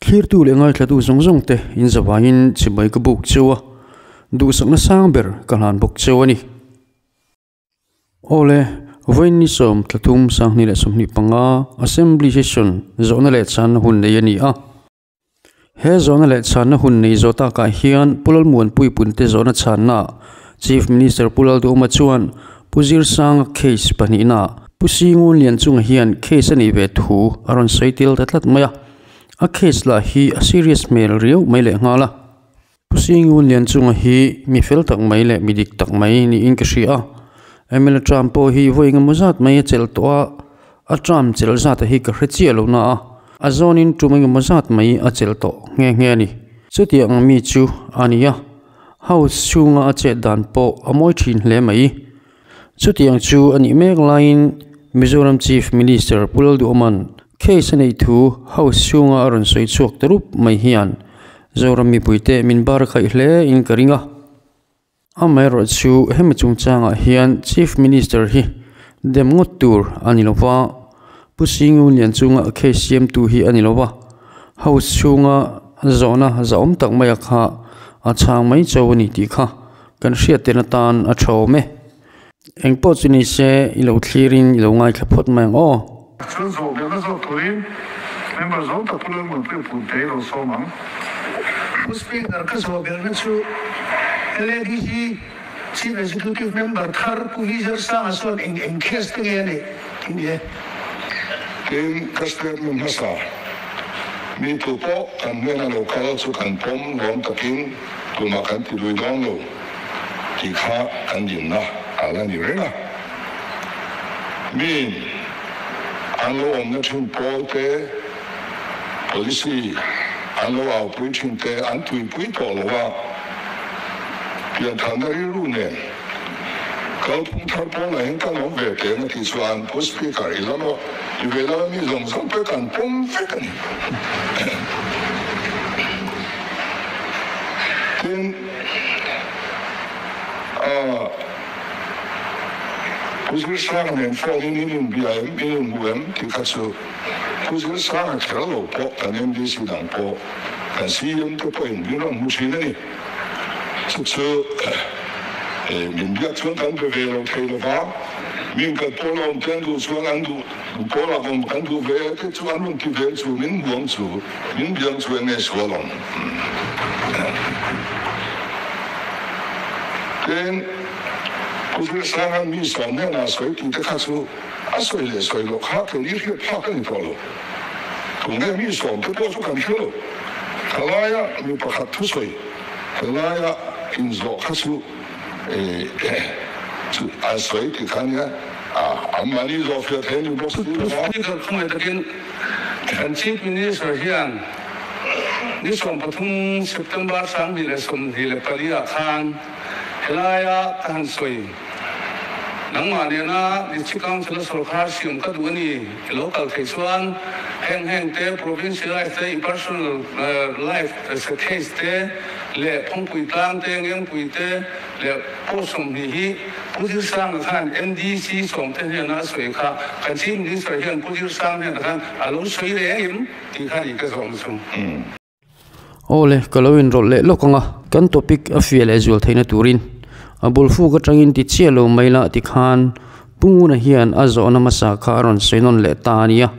Thlirtu leh ngaithlatu zawng zawng te in zavaiin chibai ka buk cheu a, duhsakna sang ber ka hlan bawk cheu a ni. Awle, vawiin ni sawm thlathum 2025 Assembly Session zawhna leh chhanna hun nei a ni a. He zawhna leh chhanna hun nei zawh takah hian Pu Lalmuanpui Punte zawhna chhannaah Chief Minister Pu Lalduhawma chuan Pu Zirsanga case pahnihnaah Pu Singun Lianchunga hian case a nih ve thu a rawn sawi tel ta tlat mai a, a case lah hi a serious hmel riau mai lehnghal a. Pu Singun Lianchunga hi mi fel tak mai leh mi dik tak mai niin ka hria a, mla term pawh hi vawi engemaw zat mai a chelh tawh a, a term chelh zat hi ka hre chiah lo na a, a zawnin tum engemaw zat mai a chelh tawh nghe nghe a ni. Chutiang ang mi chu a ni a, house chhunga a chet dan pawh a mawi thin hle mai. Chutiang chu a nih mek laiin Mizoram Chief Minister Pu Lalduhawma'n case a neih thu House chhunga a rawn sawi chhuak ta rup mai hian Zoram mipuite min bar khaih hle in ka ring a. Amaherawh chu hemi chungchangah hian Chief Minister hi dem ngawt tur a ni lova, Pu Singu Lian chunga case siamtu hi a ni lova, House chhunga zawhna zahawm tak maia kha a chhang mai cho a ni tih kha kan hriat tel atan a tha awm e. Eng pawh chu ni se i lo thlirin i lo ngaithla phawt mai ang aw. Chuan zawh belhna zawk turin member zawng tak Pu Lalmuanpuia Punte i lo sawm ang. Pu Speaker, ka zawh belhna chu LADC Chief Executive Member thar Pu Vizar Sanga chuan eng eng case te nge a neih tih ni e. Tin, ka statement hmasa, mi tu pawh kan hnena lo kal chu kan pawm lawm takin Tumah kan ti lui dawn lo tih kha kan dinna a la ni reng a. Miin an lo awmna thin pawl te, policy an lo aupui thin te an tuipui tawh lo a, pianthalna rilru nen kalphung thar pawlah hian kan awm ve teh na tih chuan Pu Speaker i lama i ve lama mi zawng zawng te kan pawm vek a ni. Tin, ah, Pu Zirsanga nen phone in in inbia em, in inhmu em tih kha chu Pu Zirsanga kher lo pawh kan MDC dang pawh kan CM te pawhin min rawn hmu thin a ni. Chu chu min biak chuan kan be ve lo thei lo va, min kan pawl awm te an duh chuan an duh pawl ah awm kan duh ve te chu an rawn ti ve chu min hmu ang chu. Min biang chu enge sual ang? Tin, Pu Zirsanga mi sawm hnenah sawi tih te kha chu a sawi leh sawi loh kha kei i hriat phak a ni tawh lo. Tunge mi sawm te pawh chu kan hre lo. Khalaia mi pakhat thusawi, khalaia inzawh kha chu chu an sawi tih kha nia, anmahni zawhfiah thei a ni bawk si lo a. Speaker khawngaih takin Kan Chief Minister hian ni 13 September 2024 ah khan helaia ka han sawi. Nangmah nena District Council a sawrkar siam ka duh a ni i lo kal thei chuan heng heng te Provincial Life te, Impersonal Life Case te leh Phawngpui Tlang te, Ngengpui te leh pawh 20 hi Pu Zirsanga khan MDC sawmte hnena a sawi kha kan Chief Minister hian Pu Zirsanga hnenah khan a lo sawi reng em tih kha ni ka zawm chu. Awle, ka lo inrawlh leh lawk ang a, kan topic a fiah leh zual theihna turin a bul fuk atangin ti chiah lo mai lah tikhan Pu Nguna hian a zawhna hmasa kha a rawn sawi nawn leh ta a nia.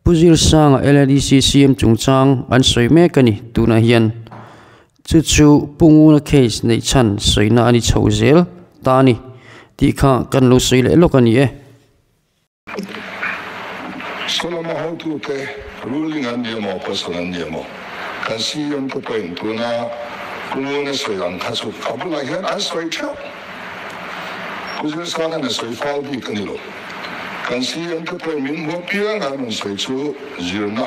Pu Zirsanga LADC CM chungchang an sawi mek a ni tunah hian. Chu chu Pu Nguna case neih chhan sawina a ni chho zel ta a ni tih kha kan lo sawi leh lawk a ni e. Solomon hotute ruling an ni emaw opposition an ni emaw kan CM te pawhin tuna Pu Nguna sawi ang kha chu a bulah hian an sawi theuh. Pu Zirsanga na sawi fal bik a ni lo. Kan CM te pawhin min hmu apiang an rawn sawi chu zirna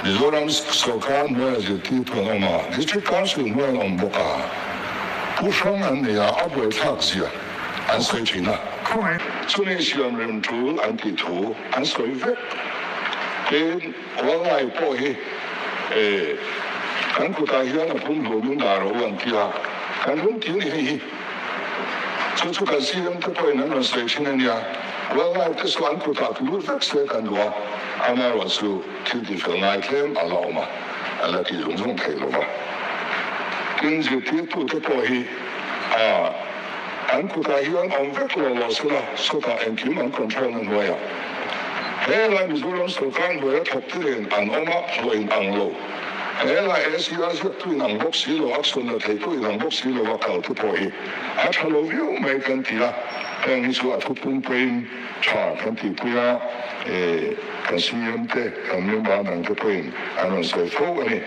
Mizoram sawrkar hnuaia zirtirtu an awm a, District Council hnuai an awm bawk a, pu hrang an nei a, a buaithlak zia an sawi thin a. Chumi siam rem tul an tih thu an sawi vek. Tin, Walngai pawh hi kan kutah hian a pumhlum in dah rawh u an ti a, kan rum ti a ni hei hi. Chu chu kan CM te pawhin an rawn sawi thin a nia. Wildlife te chu an kutah lut vek se kan duh a, amaherawhchu thil tihfel ngai tlem a la awm a, a la tih zung zung thei lo va. Tin, zirtirtute pawh hi a an kutah hian awm vek lo lo sela, sawtah engkim an control na hnuaiah helai Mizoram sorkar hnuaia thawk te nen an awm a, hlawh in ang lo. Helai ACR ziaktu in ang bawk si lo, action la theitu in ang bawk si lo a kal te pawh hi a tha lo viau mai kan ti a, heng hi chu a thupung pawhin tha kan tihpui a, kan CM te, kan member dang te pawhin an rawn sawi fo a ni.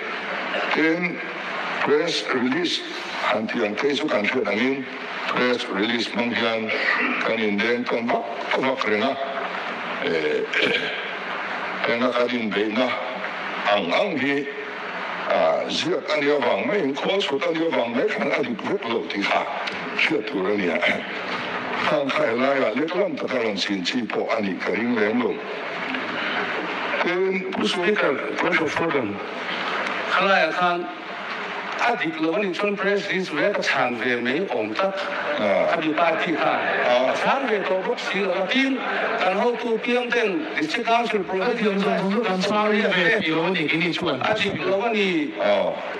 Tin, press release han tih ang phei chu kan hriat angin press release hmang hian kan indeng tawn vak vak reng a, henga kan inbeihna ang ang hi ziak a nia vang mai, khawl chhut a nia vang mai khan a dik vek lo tih kha hriat tur a nia. Khang kha helaiah lek lam taka rawn chhin chi pawh a nih ka ring lem lo. Tin, Pu Speaker, Point of Order, khalaiah khan A dik lo anih chuan President ve ka chhan ve mai awm tak a ni party khan a chhan ve tawh bawk si lo a tin kan hotu piang ten District Council Provincial a dik lo a ni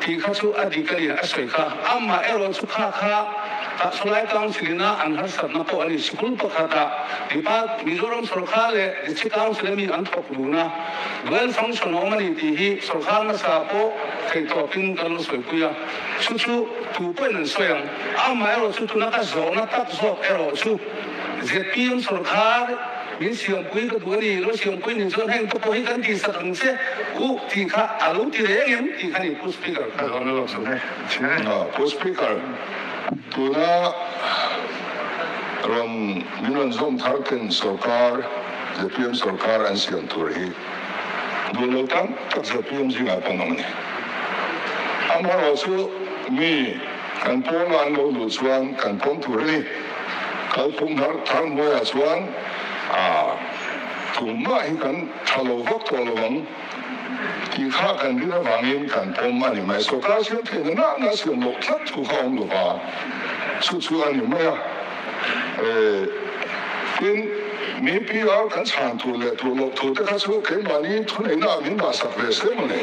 tih kha chu a dik a ni a sawi kha amah erawh chu kha kha Tahchulai Council ina an harsatna pawh a ni sikul pakhatah Depart Mizoram sorkar leh District Council ami an thawk dun a Dual function a awm a ni tih hi sorkar hmasa pawh theih tawpin kan lo sawipui a, chu chu tu pawhin an sawi ang. Amaherawh chu tuna ka zawhna tak zawk erawh chu zpm sorkar min siampui ka duh a ni, lo siampui nih chuan heng te pawh hi kan tihsak ang che u tih kha a lo ti reng em tih kha ni Pu Speaker ka zawhna lawk chu. Pu Speaker, tuna rawn min rawn zawm thar ten sorkar zpm sorkar an siam tur hi duh lo tam tak zpm zingah pawh an awm a ni. Amaherawh chu mi kan pawla an lo luh chuan kan pawm tur a ni. Kalphung thar thar hnuaiah chuan a tumah hi kan tha lo vak tawh lo ang tih kha kan rin avangin kan pawm a ni mai. Sorkar siam theihna nah nah siam loh tlat thu kha a awm lo va, chu chu a ni mai a. Tin, mi PR kan chhan tur leh tur loh tur te kha chu keimahni thuneihna ah min dah sak ve se maw le.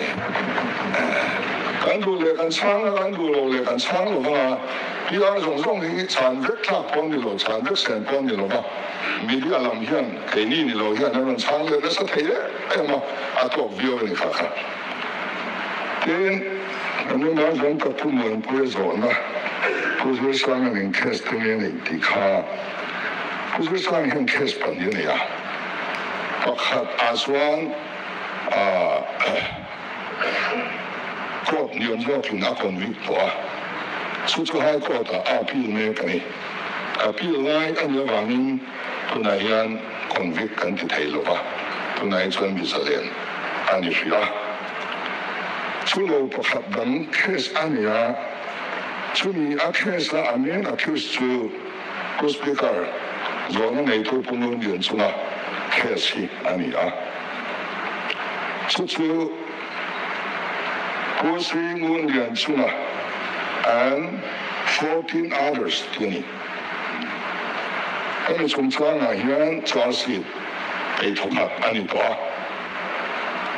Kan duh leh kan chhang a, kan duh loh leh kan chhang lo vang a, PR zawng zawng hi chhan vek thlak pawh a ni lo, chhan vek sen pawh a ni lo va, media lam hian keini ni lo hian an rawn chhang leh nasa thei em em a, a tawk viau a ni kha kha. Tin, kan ram zawng ka pu Muanpuia zawhna Pu Zirsanga nen case te nge neih tih kha Pu Zirsanga hian case pahnih a nei a, pakhat ah chuan court lian zawkin a convict tawh a, chu chu High Court ah a appeal mek a ni. Appeal lai a nih avangin tunah hian convict kan ti thei lo va, tunah hi chuan mi zalen a ni hrih a. Chu lo pakhat dang case a ni a, chumi a case a a main accused chu Pu Speaker zawhna neitu Pu Ngunlian chunga case hi a ni a. Chu chu Pu Sri Ngunlian chunga and 14 others ti a ni. Hemi chungchangah hian charge sheet ei thawkhat a ni tawh a,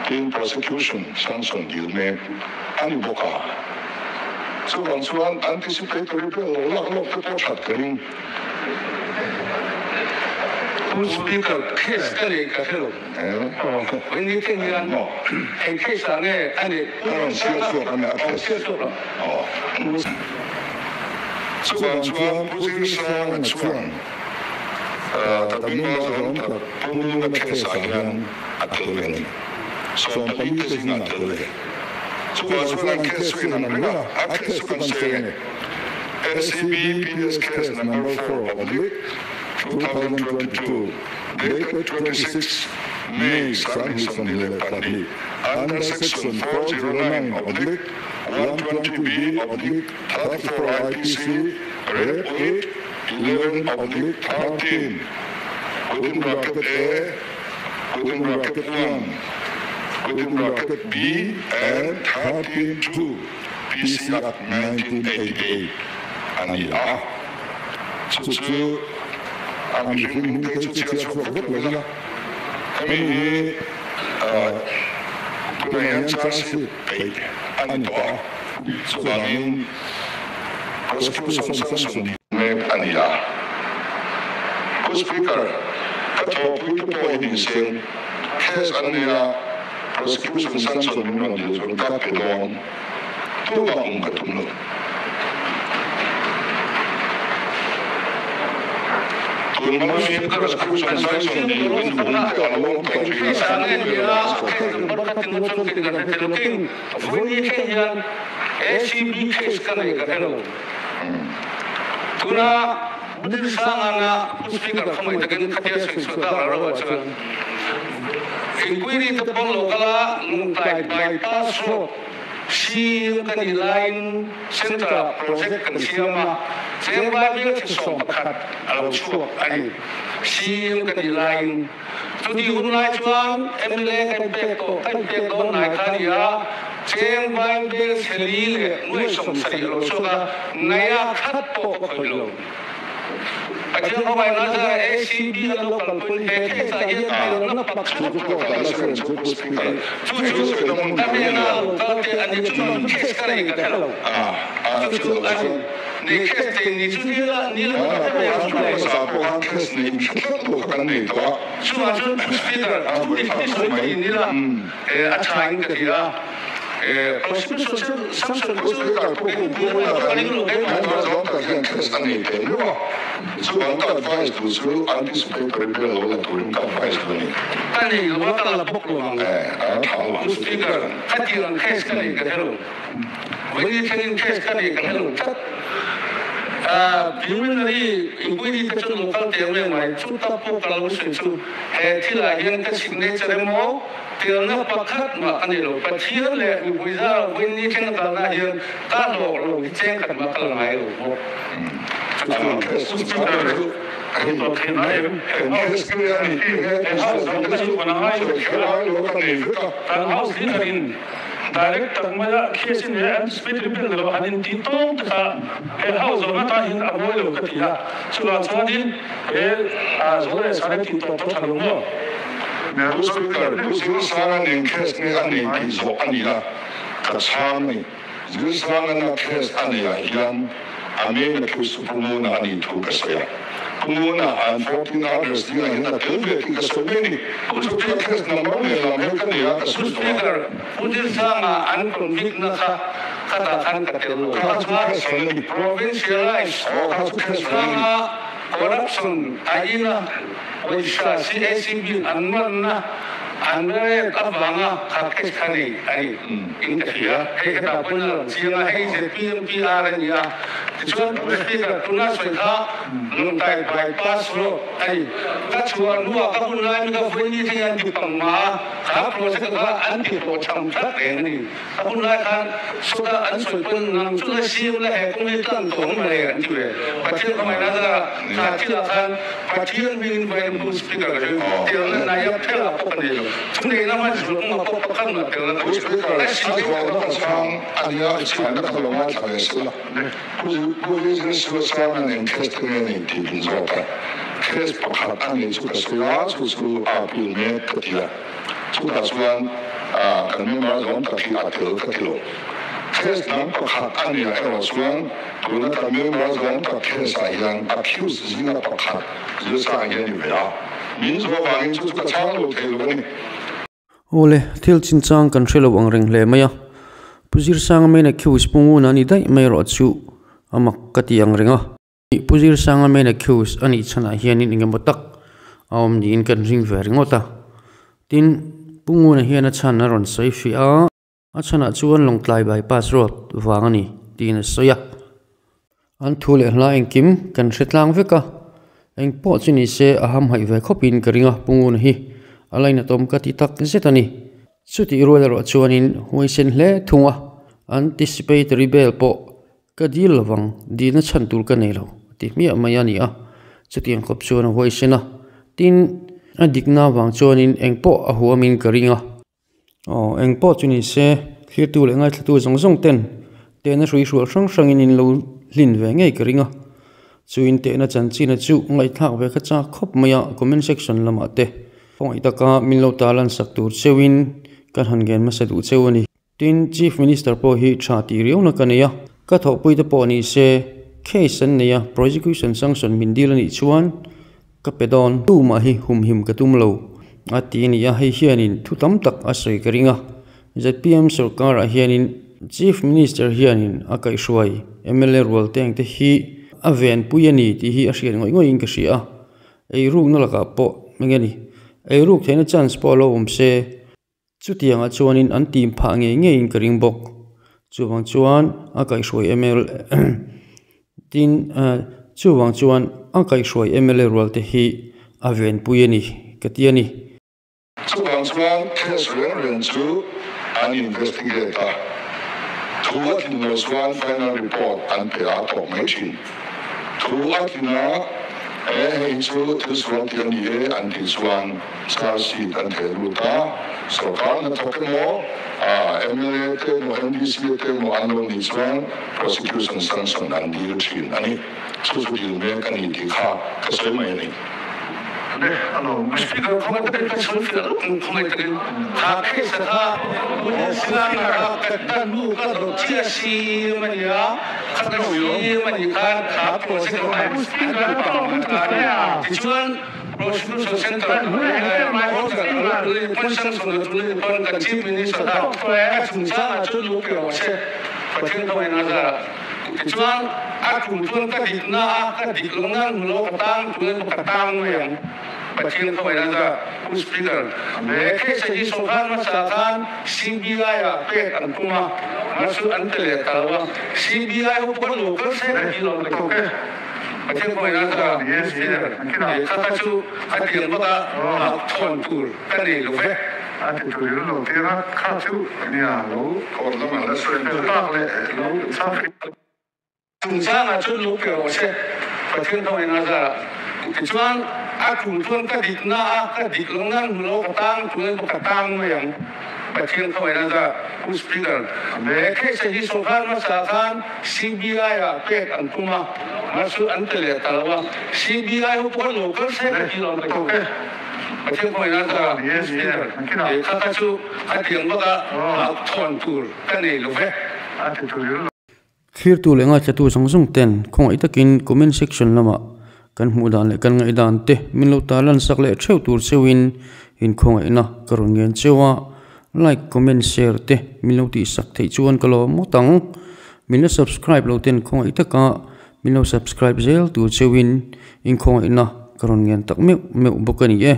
tin prosecution sanction dil mek a ni bawk a. Chuvang chuan anticipatory bail lo lak lawk te pawh that ka ring. Pu Speaker, case ka nei ka hre lo. Vawi ni te hian eng case ah nge a neih? Ka rawn chhiar chhuak a nia a case. Chuvang chuan Pu Zirsanga chuan Tabinga zawm tak Pu Nuna case ah hian a tel ve a ni. 14 te zingah a tel ve. Chuvang chuan an case chu inang reng a, a case chu kan sawi a ni. ACB PS case number 4/2022 dated 26 May 2022 under section 409/120B/34 IPC Rep 8 11/13 within bracket A within bracket 1 within bracket B and 13(2) PC Act 1988 a ni a. Chu chu a mihring hming te chu chhiar chhuak vek lo ila, hemi hi tunah hian charge sheet peih a ni tawh a, chuvangin prosecution sanction mek a ni a. Pu Speaker, ka thawhpui te pawh hi ni seng, case an nei a, prosecution sanction min rawn dil chuan ka pe dawn. Tumah awm ka tum lo. Tun hma prosecution sanction dil in hum te a lo awm tawh thin a. CM ka nih laiin Central-ah project kan siam a, cheng Bible chi 11 a lo chhuak a ni. CM ka nih laiin chuti hun lai chuan mla ka inpek tawh, ka inpek dawn hnai kha a ni a, cheng Bible chhe li leh nuai 70 a lo chhuak a, naia khat pawh ka khawih lo. Pathian hmangaih na zara ACB an lo kalpui he case ah hian tirhna pakhat chu chu ka hnena lo kal te a ni chu nun case ka nei ka hre lo chu chu a ni ni case te ni chu ni la ni la ka hre lo chungah chuan speaker thu dik hi sawi thei ni la a tha in ka ti a. Prosecution sanction chu Ka nei lo a, ka la bawk lo ang. Speaker, khatiang case ka nei ka hre lo. Vawiin thlengin case ka nei ka hre lo tlat. Preliminary inquiry te chu lo kal teh reng mai. Chu tak pawh ka lo sawi chu he thilah hian ka signature emaw, Telna pakhat mah ka ni lo. Pathian leh mipui zara vawiin ni thleng kalna hian ka hlawk lo hi cheng khat mah ka la ngai lo bawk. Direct tak maia case in he anticipatory bail lo han in tih tawng te kha he house zawhna tan hian a mawi lo ka ti a, chuvang chuanin he zawh leh chhan a tih tawh tawh tha lo maw? Pu Speaker, Pu Zilsanga nen case nge a nei tih zawh a ni a, ka chhang a ni. Zilsanga na case a neih ah hian a main accused Pu Muna a nih thu ka sawi a. Pu Muna an 14 others dingah hian a tel ve tih ka sawi mai a ni. Chu chu case number nen lam hian ka nei a, ka sawi tawh a. Pu Speaker, Pu Zilsanga an convict na kha khatah khan ka tel lo. Kha chuan provincialize Zilsanga corruption a ina Pawisa CACB an manna an rek avanga kha case kha nei a ni in ka hria. Hei hetah pawhin a lang chiang a, hei ZPMPR a ni a, tichuan Pu Speaker tuna sawi kha Lawngtlai bypass road a ni. Ka chhuah hnuah ka hun lai mi ka vawiin thleng hian ti pang mah a, kha project kha an ti hlawhchham tlat reng a ni. A hun lai khan sawtah an sawi pawn nang chu la siam la he kawng hi tlan tawh awm le an ti ve. Pathian ka ngaihna zara kha thilah khan Pathian hmingin vai an pu speaker ka hre telna nai a phel ah pawh ka nei lo. Thu neihna hman zul kawng ah pawh pakhat mah telna ka nei lo. Ka si deuh ka ka chhang a nia i chhanna kha lo ngaithla ve se la. Pu Pu Sanga nen case te nge nei tih min zawt a. Case pakhat a nei chu ka sawi a, chu chu a appeal mek ka ti a. Chutah chuan kan member zawng tak hi a tel ka ti lo. Case dang pakhat a nia erawh chuan tuna kan member zawng tak case ah hian accused zinga pakhat Zilsa hi a ni ve a. Min zawh vangin chu chu ka chhang lo thei lo a ni. Awle, thil chinchang kan hre lo ang reng hle mai a. Pu Zirsanga main accused Pu Nguna a ni daih mai erawh chu a mak ka ti ang reng a. Pu Zirsanga main accused a nih chhanah hianin eng emaw tak a awm niin kan ring ve ringawt a. Tin, Pu Nguna hian a chhan a rawn sawi fiah a, a chhanah chuan Lawngtlai bypass road vang a ni tiin a sawi a. An thu leh hla engkim kan hre tlang vek a, eng pawh chu ni se a hamhaih ve khawpin ka ring a, Pu Nguna hi a lainatawm ka ti tak zet a ni. Chutih rual erawh chuanin huaisen hle thung a, anticipatory bail pawh Ka dil lovang, dilna chhan tur ka nei lo, a ti hmiah mai a ni a. Chutiang khawp chuan a huaisen a, tin, a dikna avang chuanin engpawh a huamin ka ring a. Aw, engpawh chu ni se, thlirtu leh ngaithlatu zawng zawng ten tehna hruihrual hrang hrangin in lo hlin ve ngei ka ring a. Chu intehna chanchina chu ngaihthlak ve kha chak khawp mai a, comment section lamah te khawngaih taka min lo talan sak tur cheuhin kan han ngen hmasa duh cheu a ni. Tin, Chief Minister pawh hi tha tih riauna ka nei a, ka thawhpuite pawh ni se case an nei a, prosecution sanction min dil a nih chuan ka pe dawn. Tumah hi humhim ka tum lo a ti a ni a, hei hianin thu tam tak a sawi ka ring a. Zpm sorkarah hianin Chief Minister hianin a kaihhruai mla rual teng te hi a venpui a ni tih hi a hriat ngawih ngawihin ka hria a, eirukna lakah pawh eng nge ni, eiruk theihna chance pawh a lo awm se. Chutiangah chuanin an tim phah ngei ngeiin ka ring bawk. Chuvang chuan a kaihhruai mla tin chuvang chuan a kaihhruai mla rual te hi a venpui a ni ka ti a ni. Chuvang chuan case reng reng chu an investigate a, thu a tlin loh chuan final report an pe a tawk mai thin. Thu a tlin a, e hei hi chu thil sual tih a ni e an tih chuan, Charge sheet an theh lut a, sorkar hnathawk emaw, mla te emaw, MDC te emaw an lo nih chuan prosecution sanction an dil thin a ni. Chu chu dil mek a ni tih kha ka sawi mai a ni. Le a lo Speaker khawngaih takin ka chhun fiah lutuk in khawngaih takin kha case a kha Speaker a ka ka nu ka lo chiah sim a nia kha ka sim a nih khan kha project a an pang ta a ni tichuan Prosecution Centre kan Chief Minister kha a chungchangah chuan lo pe rawh se, Pathian ka ngaihna zarah. Tichuan a tum chuan ka dikna a ka dik lo nan hmu lo ka tang tuan ka tang mai ang, Pathian ka ngaihna zarah. Pu Speaker, he case hi sawrkar hmasa khan CBI ah pek an tum a, mahse an pe leh ta lo a, CBI ho pawh lo kal se ka ti lo mai. Pathian khawngaihna chuan kha kha chu a tiang bawk a, thawn tur ka nei lo ve. A ti thui lo tir a, kha chu nia lo kawr lam an la sawi hmel tak leh lo chhang hrih. Chungchangah chuan lo pe rawh se, Pathian khawngaihna zarah. Tichuan a tum chuan ka dikna a, ka dik lo nan hmu lo ka tang chuan ka tang mai ang. Pathian khawngaihna zarah Pu Speaker, he case hi sawrkar hmasa khan CBI ah pek an tum a, mahse an pe leh ta lo a, CBI ho pawh lo kal se ka ti lo mai thawk e. Pathian khawngaihna zarah Pu Speaker, he kha kha chu a tiang bawk a, thawn tur ka nei lo ve. Thlirtu leh ngaithlatu zawng zawng ten khawngaih takin comment section lamah kan hmuh dan leh kan ngaih dan te min lo tarlan sak leh theuh tur cheuhin inkhawngaihna ka rawn ngen cheu a, like comment share te min lo tih sak theih chuan ka lawm ngawt ang. Min la subscribe lo ten khawngaih taka min lo subscribe zel tur cheuhin inkhawngaihna ka rawn ngen tak meuh meuh bawk a ni e.